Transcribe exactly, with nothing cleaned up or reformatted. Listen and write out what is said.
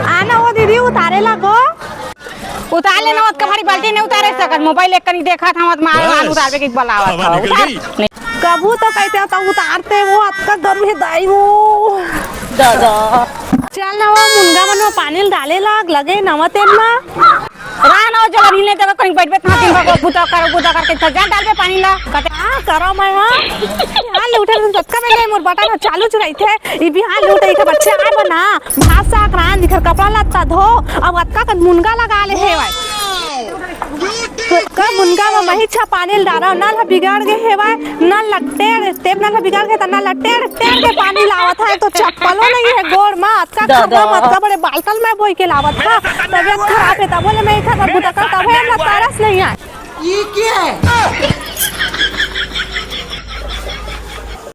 आना वो दीदी, उतारे लागो। उतार लेना, ओतका भारी बाल्टी नहीं उतारे सकत। मोबाइल एक कनी देखत हवत, मार हंस। उतारबे के बलावत हवा हव, निकल उतार। गई। नहीं। कभू तो कहते हो तो उतारते वो, अतका गर्म हे दाई वो। दादा। चल ना वो मुनगा मन में पानी डाले लाग, लगे नवा तेल मा। रहा ना वो जलन ही नहीं तो कहीं बैठबे, कहाँ दिन भर वो बुता कर, बुता करके तो जा डालबे पानी ला। कहते हाँ, करो मैं, हाँ। बिहान ले उठे तो सबका में नहीं, मोर बटन चालू चुराई थे। ई बिहान ले उठे, इके बच्चे आए बना। भात साग रांध, इखर कपड़ा लत्ता धो, अब अतका कन मुनगा लगा ले हेवय। का मुनगा म मही छा पानी ल डारा, नल ह बिगड़ गे हेवय, नल ल टेढ़, टेप नल ह बिगड़ गे त नल ल टेढ़, टेढ़ के पानी लावत हे, तो चप्पलो नहीं हे गोड़ म, अतका दादा। खंगा म, अतका बड़े बाल्टल में बोई के लावत हे, तबियत खराब हे, तबो ले मैं इखर बर बुता कर, तबे हमला तरस नहीं आए। ये क्या है?